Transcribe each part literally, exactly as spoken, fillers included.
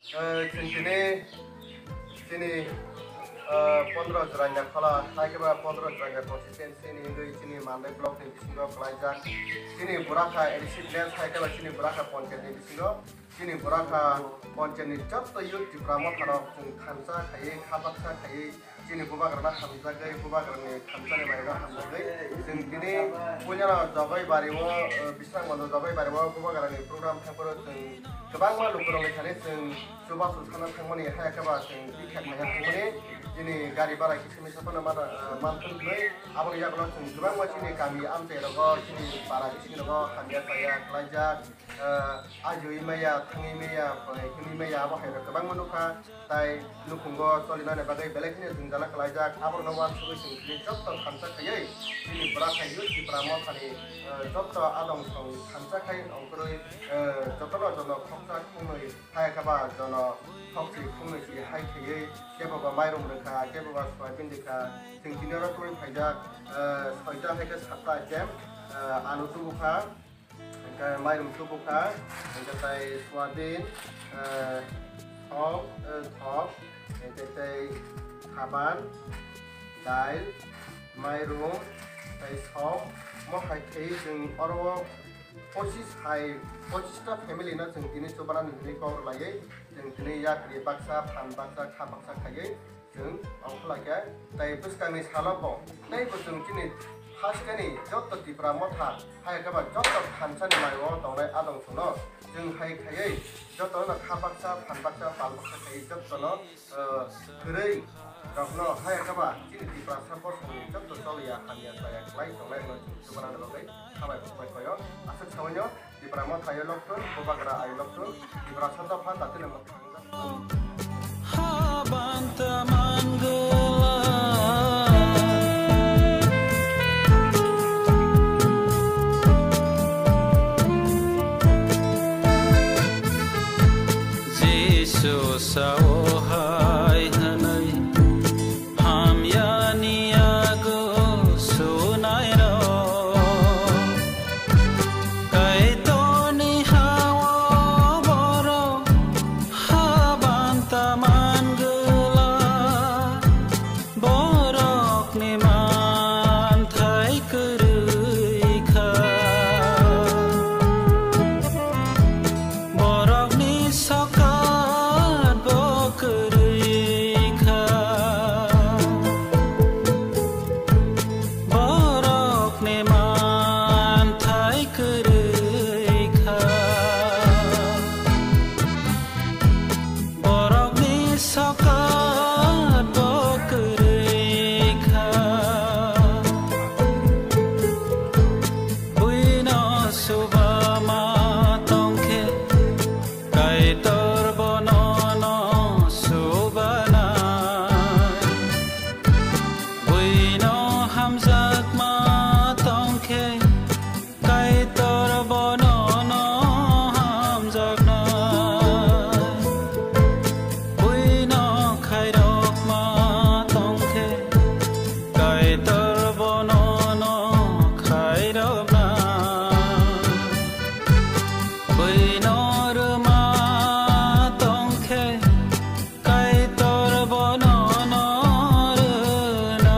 Eh, chwng tini chini, eh, pondro Jwraina khola, hai khe ba pondro Jwraina constituency ni wngwi chini Mandai block ni bisingo kwlaijak. Chini Burakha A D C village hai khe ba chini Burakha panchayat ni bisingo, chini Burakha panchayat ni jotto youth Tipra Motha rok chwng thansa khaiwi, kha baksa khaiwi, chini bubagrano hamjagwi, bubagrani thansa ni baireno hamjagwi. Chwng tini puilano Jogoi Bari o, eh, Biswrang Mondo Jogoi Bari o bubagrani program thangphuru chwng kwbangma lukurokni thani chwng chubachu sana thangmani, hai khe ba chwng bikha khlaiha thangmani. Chini gari bara kisa misa phano mata, eh, manthok hwnwi aboni yagulo chwng kwbangma chini kami amchai rogo, chini para bising rogo hamya chaya khlaijak. Ah, ajiui maya, thangwi maya, hinwi maya, abo hai rok kwbangma nukha, tai nukhungo cholinani bagwi belai kheno jwngjala khlaijak, aborokno uansugwi chwng tini jotto thansa khaiwi, chini Burakha youth Tipra Mothani, ah, jotto adong song thansa khai ongkhorwi, ah, jotono jono khoksa khongnwi hai khe ba jono khokchi khongnwi si hai khaiwi, kebo ba mairum rwkha, kebo ba soyabin rwkha, chwng tini oro tubui phaijak, ah, soita hai khe satta item, ah, alu tubukha. Hingke mairum tubukha, hingke tai soyabin, eh, thok, eh, thok, hingke tai khaban, dail, mairum, tai sok, mo hai khe chwng oro o pochis hai, pochis ta family no chwng tini chubanani hinwi kok rwlaiwi, chwng tini yakri baksa, phan baksa, kha baksa khaiwi, chwng ongkha lai khe, tei bwskangni salo bo teibo chwng chini haskeni jotto Tipra Motha, hai khe ba jotto thansani mario tongnai adong songno chwng hai khaiwi jottono kha baksa, phan baksa, pal baksa khaiwi jottono, eh, kwrwi rokno hai khe ba chini Tiprasa bosongni jotto choliya hamya chaya khlai tongnai rokno chwng chubanani bagwi hambai khokbai khlaio. Aswk sabaino Tipra Motha ayo loktun, Bubagra ayo loktun, Tiprasa dopha datino mwthang. Habanta manggala. Jisu sao hai hwnwi hamyani yago sunairok. Kaitorni ha-o borok habanta manglak, borokni manthai kwrwi kha. Borokni sokat bo kwrwi kha. Borokni manthai kwrwi kha. Borokni sokat bo kwrwi kha. Buino suba ma tongkhe, Kaitor bono no subana. Buino hamjakma tongkhe, Kaitor bono no hamjakna. Buino khairokma tongkhe, Kaitor bono no khairokna. Buino rwma tongkhe, Kaitor bono no rwna.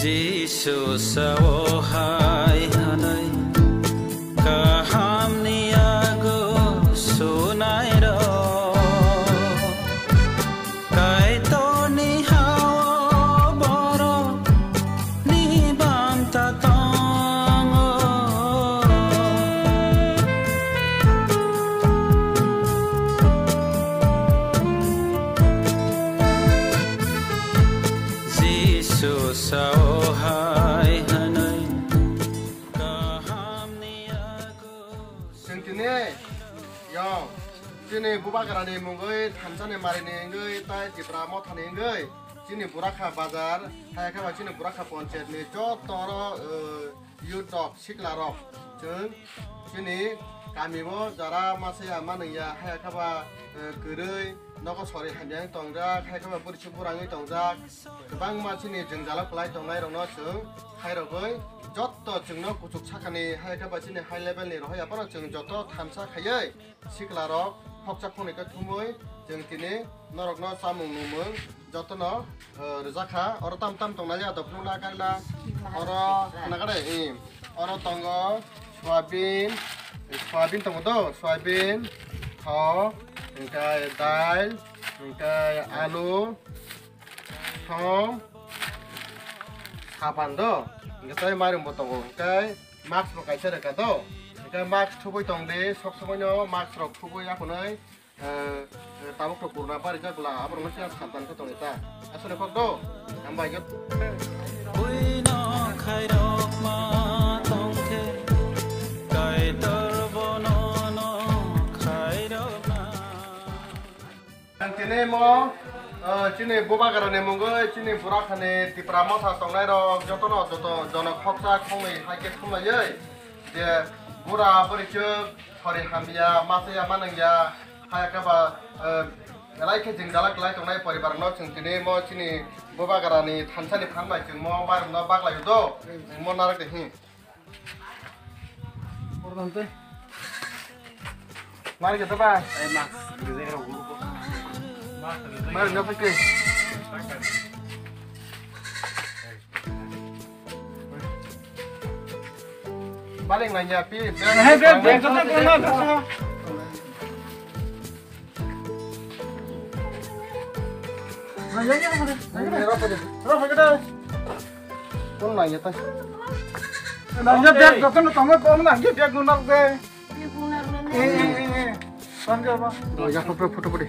Jisu sao hai hwnwi, kahamni yago sunairok. Kaitorni ha-o borokni banta tongo. Jisu sao hai hwnwi, kahamni yago. Chwng tini yong Chini Bubagrani mungwi thansani marini wngwi tai Tipra Mothani wngwi chini Burakha bazar, hai khe ba chini Burakha ponchayatni joto oro, eh, youth rok, sikla rok, chwng chini kami o jara masa ya manwi ya, hai khe ba, eh, kwrwi nogo sori hamya wngwi tongjak, hai khe ba bwrwi chuk bwrang wngwi tongjak, kwbangma chini jwngjalo kwlai tongnai rokno chwng khairogwi joto chwngno kuchuk sakani, hai khe ba chini high level ni rohor ya phano chwng joto thansa khaiwi sikla rok khoksa khoknwi khe thumwi chwng tini norokno chamung nungmung jotono, eh, rwjak kha. Oro tam tam tongnai ya, dophano na kaila, oro nagade, eh, oro tongo soyabin, soyabin tongo do, soyabin, thok, hwnkhe dal, hwnkhe alu, som, saban do, hwnkhe tei mairum bo tongo, hwnkhe mask bo kaisa rwkha do, hwnkhe mask thubui tong di, sok somoino mask rok thubui aphunwi, eh, eh, tabuk to corona barijak bwla, aborokno siya sabdan khe tongwi ta. Aswk kok do, hambai khe. Buino khairokma tongkhe, Kaitor bonono khairokna. Ang tini mo, eh, chini Bubagrani mungwi, chini Burakhani Tipra Motha tongnai rok jotono joto jono khoksa khongnwi hai khe thumlaiwi je bura bwrwi chwk sori hamya, masa ya manang ya, hai khe ba, eh, belai khe jwngjala kwlai tongnai poribar no chwng tini mo chini Bubagrani thansani phan bai chwng mo mairum no baglai do, chwng mo narwk de hi. Mari kita ba. Mari nyo pake. Baling nanya pi. Hai, bag, bag, bag, bag, bag. Phone nangya ta. Nangya bag jotono tongo, phone nangya bag nunal de. Eh, eh, eh, eh. Phone ke ba? Oh, ya, photo, photo, photo.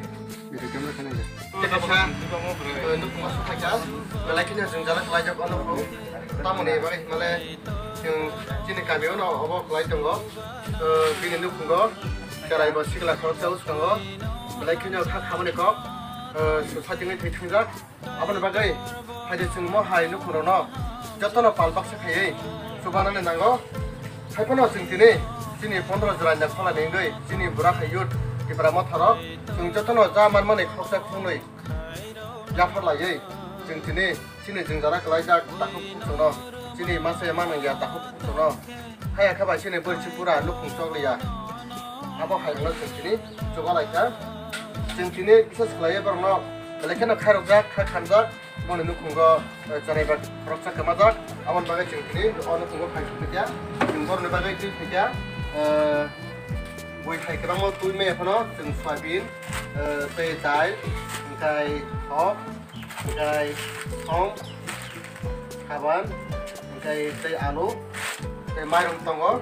Video camera khana ya. Teka sa, eh, nuk mas khaja. Belai khina jwngjala khlaijak ono bro. Tamoni bagwi himale chwng chini kamio no obo khlai tongo. Eh, bini nukhungo chwrai bo sikla khoroksa uskango. Belai kheno kha khamani kok, eh, swsa tingwi thwi thangjak. Aboni bagwi haide chwng mo hai nukhungrokno jotono pal baksa khaiwi chubanani nango. Haiphano chwng tini chini pondro jora ni kholani wngwi chini bura hai youth Tipra Motharok chwng jotono ja manmani khoroksa khungnwi yaphar laiwi chwng tini chini jwngjala kwlaijak takhuk khukchukno, chini masa ya manang ya takhuk khukchukno, haya khe bai chini bwrwi chukbura nukhung chokliya. Abo hai wngno chwng tini chuba lai kha. Chwng tini bises khlaiwi borokno belai kheno khairokjak, kha khamjak, boni nukhungo, eh, chwrai bai khoroksa kwmajak. Aboni bagwi chwng tini o nukhungo phai sukha kya, chwng borokni bagwi twi kha kya, eh, bui hai kwbangma twi maya phano chwng soyabin, eh, tei dal, hwnkhe thok, hwnkhe som, saban, hwnkhe tei alu, tei mairum tongo.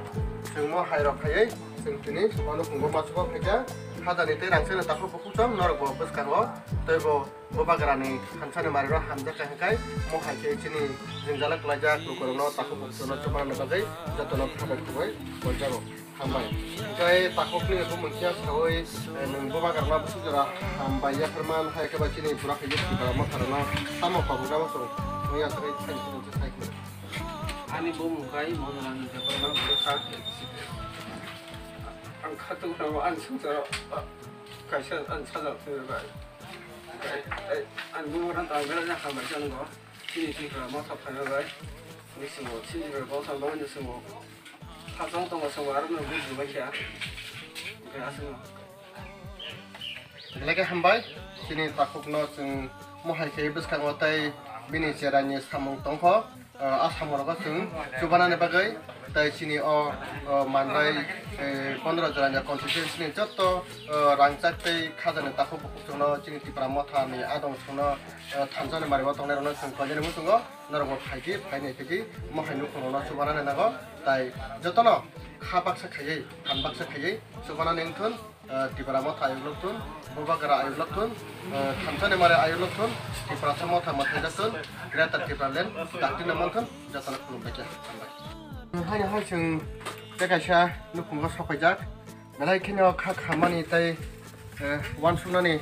Chwng mo hai rok khaiwi chwng tini o nukhungo machugo phaikha. Khajani tei rangchakni takhuk bukhuk chwng norok bo bwskango tei bo Bubagrani thansani marirok hamjakha hwnkhe mo hai khe chini jwngjala kwlaijak lukurokno takhuk bukhukno chubanani bagwi jotono khabai khubui tonjago. Hambai. Hwnkhe takhukni bumung khe saui, eh, nwng Bubagrano bwswk jora hambai yapharman, hai khe bai chini bura khe Tipra Motharokno tamo koboknabo chwng wngya sagwi thani thani khe sai khna. Ani bumung khai Monolani Debbarma Bwrwkha. Ang khatung rao ang swngcharo kaisa ang sajak thwi bai. Ai, ai, ang bumung rang tang bera jang hambai jang go. Chini Tipra Motha phaima bai. Ni swngo, chini Tipra Motha bagwi ni swngo. Khachang tongo, swngo, aro no buji bai kha. Hwnkhe aswkno. Belai khe hambai, chini takhukno chwng mohai khe bwskango tei bini cherai ni samung tongkho. Ah, a samung rokno chwng chubanani bagwi tei chini o, o manrai, eh, pondro jora ni constituency ni jotto, o rangchak tei khajani takhuk bukhuk chwngno chini Tipra Motha ni adong chwngno, o thansa ni mario tongnai rokno chwng koinani muchungo. Norok bo phaidi, phainai phaidi, mohai nukhung rokno chubanani nango, tai jotono kha baksa khaiwi, phan baksa khaiwi, chubanani wngthun, eh, Tipra Motha ayuk lokthun, Bubagra ayuk lokthun, eh, thansani mare ayuk lokthun, Tipra Motha mwthai jakthun, Greater Tipraland dakti no manthun, jotono khulumbai khe hambai. Haino hai chwng tei kaisa nukhungo sokphaijak, belai kheno kha khamani tei eh, uansuknani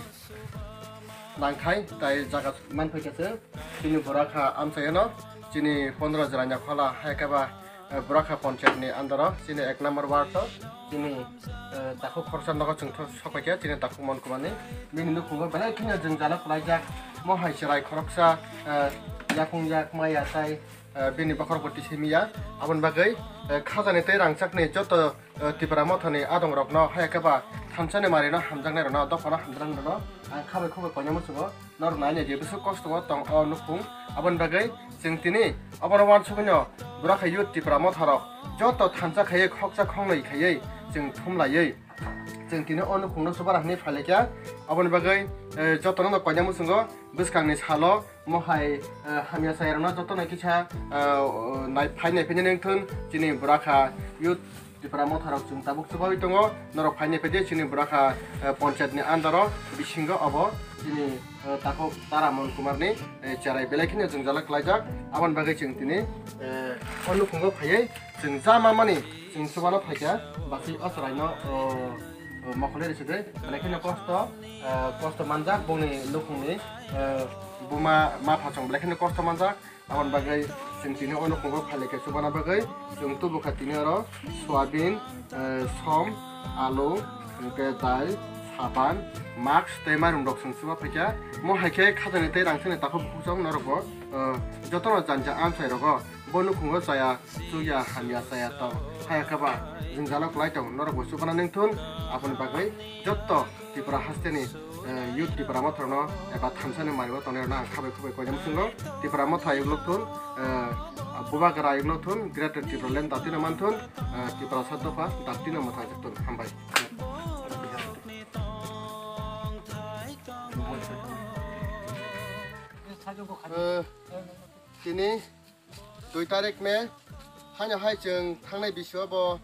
nangthai tai jaga manphaikha se chini Burakha amchaiyano chini pondro jwraini khola hai khe ba, eh, Burakha Panchayat ni under o chini ek number ward o chini, eh, takhuk khoroksa nogo chwng tho-, sokphaikha chini takhuk Mon Kumar ni. Bini nukhungo belai kheno jwngjalo kwlaijak, mohai chwrai khoroksa, eh, yaphungjak maya tai, eh, bini bokhorok bo tisimiya. Aboni bagwi, eh, khajani tei rangchakni joto, eh, Tipra Mothani adongrokno hai khe ba thansani marino hamjaknairokno dophano hamjaknairokno ang khabai khubai koinai muchungo norok naina je bwswk kosto o tong o nukhung. Aboni bagwi chwng tini obono uansugwino Burakha Youth Tipra Motharok joto thansa khaiwi khoksa khongnwi khaiwi chwng thumlaiwi chwng tini o nukhungno chubagra hwnwi phailaikha. Aboni bagwi, eh, jotono no koinai muchungo bwskangni salo mohai, eh, hamya chayarokno jotono kisa, eh, nai-, phai naiphainani wngthun chini Burakha Youth Tipra Motharok chwng tabuk chubawi tongo. Norok phai naiphaidi chini Burakha, eh, Panchayat ni under o bisingo obo chini, eh, takhuk Tara Mon Kumar ni, eh, cherai belai kheno jwngjalo kwlaijak. Aboni bagwi chwng tini, eh, o nukhungo phaiwi chwng ja mamani chwng chubano phaikha, basi o chwraino, o, o, mokholwi rwsidi, belai kheno kosto, eh, kosto manjak bongni nukhungni, eh, buma maphasong belai kheno kosto manjak. Aboni bagwi chwng tini o nukhungo phailaikha chubana bagwi chwng tubukha tini oro soyabin, eh, som, alu, hwnkhe dal, saban, mask tei mairum rok chwng chuba phaikha. Mo hai khe khajani tei rangchakni takhuk bukhuk chwng norokbo, eh, jotono janja amchai rogo bo nukhungo chaya chukya hamya chaya tong hai khe ba jwngjalo kwlai tong norokbo chubana nengthun. Aboni bagwi jotto Tripura hasteni, eh, youth Tripura Motharokno eba thansani mario tongnai rokno ang khabai khubai koinai muchungo. Tripura Motha ayuk lokthun, eh, Bubagra ayuk lokthun, Greater Tripura Land datino manthun, eh, Tripura sa dopha datino mwthangjakthun. Hambai. Eh, tini dui tarik May, haino hai chwng thangnai bisio bo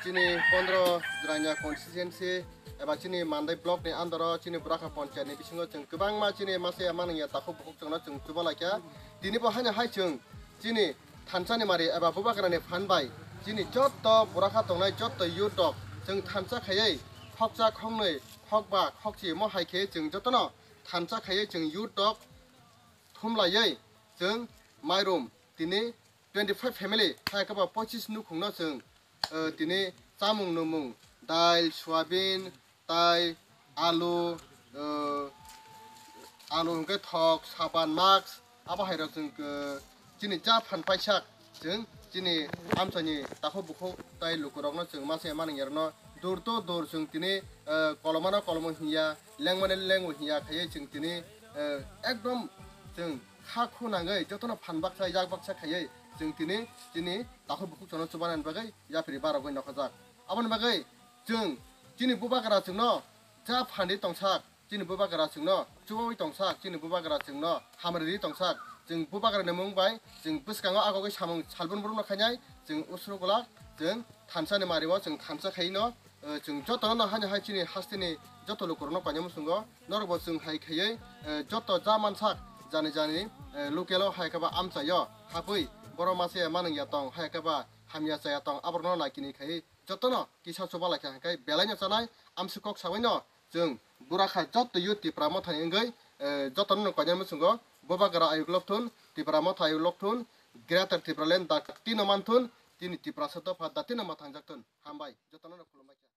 chini pondro Jranya constituency eba chini Mandai block ni under o chini Burakha Panchayat ni bisingo chwng kwbangma chini masa ya manung ya takhuk bukhuk chwngno chwng chuba laikha. Tini bo haino hai chwng chini thansa ni mari eba Bubagra ni phan bai chini jotto Burakha tongnai jotto youth rok chwng thansa khaiwi khokcha khoknwi khokba khokchi mo hai khe chwng jotono thansa khaiwi chwng youth rok thumlaiwi chwng mairum tini twenty five family hai khe ba pochis nukhungno chwng, eh, tini chamung nwmung dal, soyabin, tai, alu, eh, alu hwnkhe thok, saban, mask, abo hai rok chwng, eh, chini cha phan paisa chwng chini amchaini takhuk bukhuk tai lukurokno chwng masa ya manung yarokno dur to dur chwng tini, eh, kolomano kolomo hinya, lengmani lengo hinya khaiwi chwng tini, eh, ekdom chwng kha khu nangwi jotono phan baksa yak baksa khaiwi chwng tini chini takhuk bukhuk chwngno chubanani bagwi yapri barogwi nokhajak. Aboni bagwi chwng chini Bubagra chwngno cha phanri tongsak, chini Bubagra chwngno chubawi tongsak, chini Bubagra chwngno hamriri tongsak, chwng Bubagrani mung bai chwng bwskango agogwi samung salbon borokno khainai, chwng usruk glak, chwng thansani mario chwng thansa khaino, eh, chwng jotono no haino hai chini hasteni joto lukurokno koinai muchungo norokbo chwng hai khaiwi, eh, joto ja mansak jani jani, eh, local o hai khe ba amchaio hapwi borok masa ya manung ya tong, hai khe ba hamya chaya tong, aborokno naikini khaiwi jotono kisa chuba laikha hwnkhe belaino chanai amswk kok sabaino chwng Burakha jotto youth Tipra Mothani wngwi, eh, jotono no koinai muchungo Bubagra ayuk lokthun, Tipra Motha ayuk lokthun, Greater Tipraland datino manthun, tini Tiprasa dopha datino mwthangjakthun. Hambai, jotono no khulumbai kha.